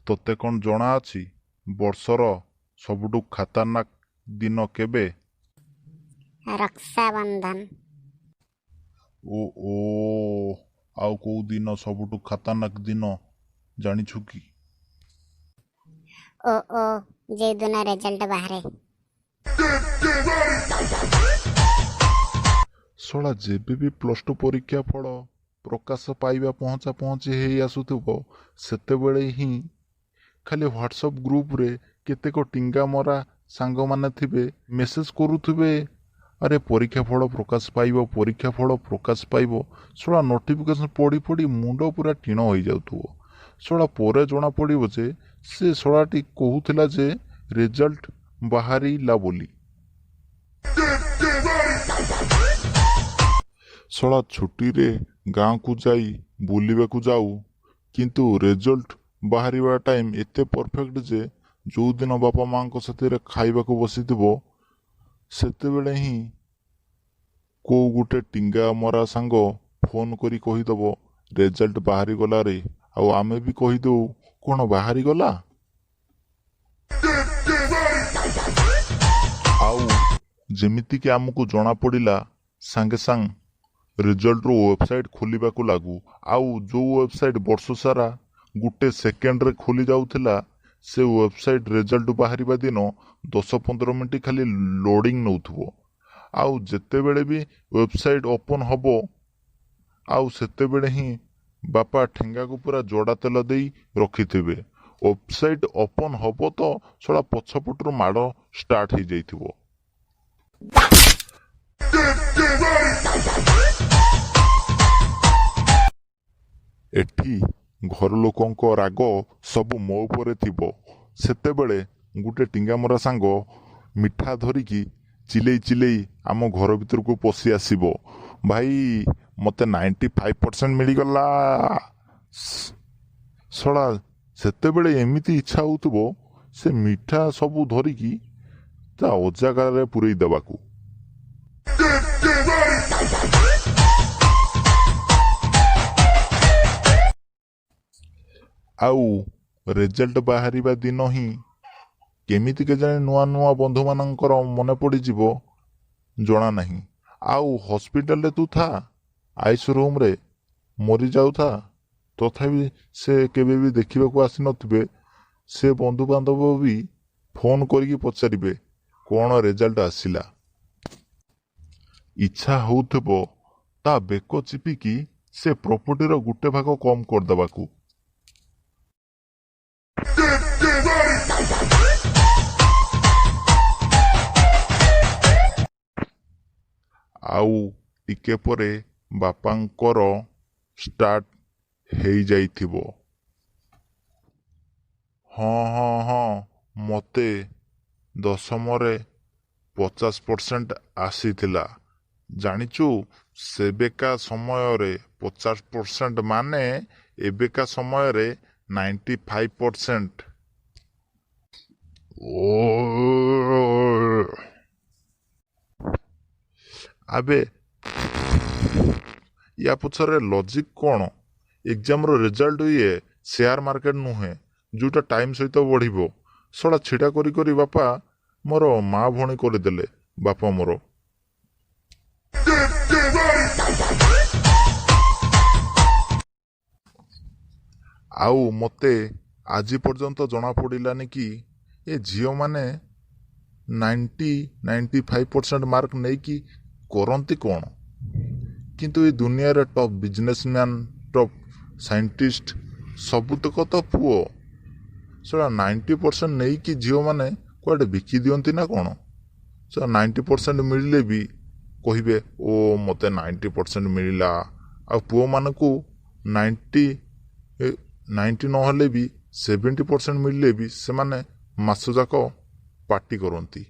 ତୋତେ କ'ଣ ଜଣାଅଛି ବର୍ଷର ସବୁଠୁ ଖାତାରନାକ ଦିନ କେବେ? ରକ୍ଷାବନ୍ଧନ। ଓ ଓ, ଆଉ କେଉଁ ଦିନ ସବୁଠୁ ଖାତାରନାକ ଦିନ ଜାଣିଛୁ କି? ଓ ଓ, ଯେଉଁଦିନ ରେଜଲ୍ଟ ବାହାରେ। ଶଳା ଯେବେ ବି +2 ପରୀକ୍ଷା ଫଳ ପ୍ରକାଶ ପାଇବା ପହଞ୍ଚା ପହଞ୍ଚି ହେଇ ଆସୁଥିବ, ସେତେବେଳେ ହିଁ ଖାଲି ହ୍ୱାଟ୍ସଆପ୍ ଗ୍ରୁପରେ କେତେକ ଟିଙ୍ଗା ମରା ସାଙ୍ଗମାନେ ଥିବେ, ମେସେଜ କରୁଥିବେ, ଆରେ ପରୀକ୍ଷା ଫଳ ପ୍ରକାଶ ପାଇବ, ପରୀକ୍ଷା ଫଳ ପ୍ରକାଶ ପାଇବ। ଶଳା ନୋଟିଫିକେସନ୍ ପଢ଼ି ପଢ଼ି ମୁଣ୍ଡ ପୁରା ଟିଣ ହୋଇଯାଉଥିବ। ଶଳା ପରେ ଜଣାପଡ଼ିବ ଯେ ସେ ଶଳାଟି କହୁଥିଲା ଯେ ରେଜଲ୍ଟ ବାହାରିଲା ବୋଲି। ଶଳା ଛୁଟିରେ ଗାଁକୁ ଯାଇ ବୁଲିବାକୁ ଯାଉ, କିନ୍ତୁ ରେଜଲ୍ଟ ବାହାରିବା ଟାଇମ୍ ଏତେ ପରଫେକ୍ଟ ଯେ ଯେଉଁଦିନ ବାପା ମାଆଙ୍କ ସାଥିରେ ଖାଇବାକୁ ବସିଥିବ, ସେତେବେଳେ ହିଁ କେଉଁ ଗୋଟେ ଟିଙ୍ଗା ମରା ସାଙ୍ଗ ଫୋନ୍ କରି କହିଦେବ ରେଜଲ୍ଟ ବାହାରିଗଲା ରେ। ଆଉ ଆମେ ବି କହିଦେଉ କ'ଣ ବାହାରିଗଲା? ଆଉ ଯେମିତିକି ଆମକୁ ଜଣାପଡ଼ିଲା, ସାଙ୍ଗେ ସାଙ୍ଗେ ରେଜଲ୍ଟର ୱେବସାଇଟ୍ ଖୋଲିବାକୁ ଲାଗୁ। ଆଉ ଯେଉଁ ୱେବସାଇଟ୍ ବର୍ଷ ସାରା ଗୋଟେ ସେକେଣ୍ଡରେ ଖୋଲି ଯାଉଥିଲା, ସେ ୱେବସାଇଟ୍ ରେଜଲ୍ଟ ବାହାରିବା ଦିନ 10-15 ମିନିଟ୍ ଖାଲି ଲୋଡ଼ିଂ ନେଉଥିବ। ଆଉ ଯେତେବେଳେ ବି ୱେବସାଇଟ୍ ଓପନ୍ ହେବ, ଆଉ ସେତେବେଳେ ହିଁ ବାପା ଠେଙ୍ଗାକୁ ପୁରା ଜଡ଼ା ତେଲ ଦେଇ ରଖିଥିବେ। ୱେବସାଇଟ୍ ଓପନ୍ ହେବ ତ ଶଳା ପଛପଟରୁ ମାଡ଼ ଷ୍ଟାର୍ଟ ହେଇଯାଇଥିବ। ଏଠି ଘର ଲୋକଙ୍କ ରାଗ ସବୁ ମୋ ଉପରେ ଥିବ, ସେତେବେଳେ ଗୋଟେ ଟିଙ୍ଗାମରା ସାଙ୍ଗ ମିଠା ଧରିକି ଚିଲେଇ ଚିଲେଇ ଆମ ଘର ଭିତରକୁ ପଶି ଆସିବ, ଭାଇ ମୋତେ 95% ମିଳିଗଲା। ଶଳା ସେତେବେଳେ ଏମିତି ଇଚ୍ଛା ହେଉଥିବ ସେ ମିଠା ସବୁ ଧରିକି ତା ଅଜାଗାରେ ପୂରେଇ ଦେବାକୁ। ଆଉ ରେଜଲ୍ଟ ବାହାରିବା ଦିନ ହିଁ କେମିତି କେଜାଣି ନୂଆ ନୂଆ ବନ୍ଧୁମାନଙ୍କର ମନେ ପଡ଼ିଯିବ ଜଣା ନାହିଁ। ଆଉ ହସ୍ପିଟାଲରେ ତୁ ଥା, ଆଇସିୟୁ ରୁମ୍ରେ ମରିଯାଉଥା, ତଥାପି ସେ କେବେ ବି ଦେଖିବାକୁ ଆସିନଥିବେ, ସେ ବନ୍ଧୁବାନ୍ଧବ ବି ଫୋନ୍ କରିକି ପଚାରିବେ କ'ଣ ରେଜଲ୍ଟ ଆସିଲା? ଇଚ୍ଛା ହେଉଥିବ ତା ବେକ ଚିପିକି ସେ ପ୍ରପର୍ଟିର ଗୋଟେ ଭାଗ କମ୍ କରିଦେବାକୁ। ଆଉ ଟିକେ ପରେ ବାପାଙ୍କର ଷ୍ଟାର୍ଟ ହେଇଯାଇଥିବ, ହଁ ହଁ ହଁ, ମୋତେ ଦଶମରେ 50% ଆସିଥିଲା ଜାଣିଛୁ, ସେବେକା ସମୟରେ 50% ମାନେ ଏବେକା ସମୟରେ 95%। ଓ ଆବେ, ୟା ପଛରେ ଲଜିକ୍ କ'ଣ? ଏକ୍ଜାମର ରେଜଲ୍ଟ ଇଏ ସେୟାର ମାର୍କେଟ ନୁହେଁ ଯେଉଁଟା ଟାଇମ୍ ସହିତ ବଢ଼ିବ। ଶଳା ଛିଡ଼ା କରି କରି ବାପା ମୋର ମା ଭଉଣୀ କରିଦେଲେ ବାପା ମୋର। ଆଉ ମୋତେ ଆଜି ପର୍ଯ୍ୟନ୍ତ ଜଣାପଡ଼ିଲାନି କି ଏ ଝିଅମାନେ 90 95% ମାର୍କ ନେଇକି କରନ୍ତି କ'ଣ। କିନ୍ତୁ ଏ ଦୁନିଆରେ ଟପ୍ ବିଜନେସମ୍ୟାନ୍, ଟପ୍ ସାଇଣ୍ଟିଷ୍ଟ ସବୁତକ ତ ପୁଅ। ଶଳା 90% ନେଇକି ଝିଅମାନେ କୁଆଡ଼େ ବିକି ଦିଅନ୍ତି ନା କ'ଣ? ଶଳା 90% ମିଳିଲେ ବି କହିବେ ଓ ମୋତେ 90% ମିଳିଲା। ଆଉ ପୁଅମାନଙ୍କୁ 90 ନହେଲେ ବି 70% ମିଳିଲେ ବି ସେମାନେ ମାସ ଯାକ ପାଟି କରନ୍ତି।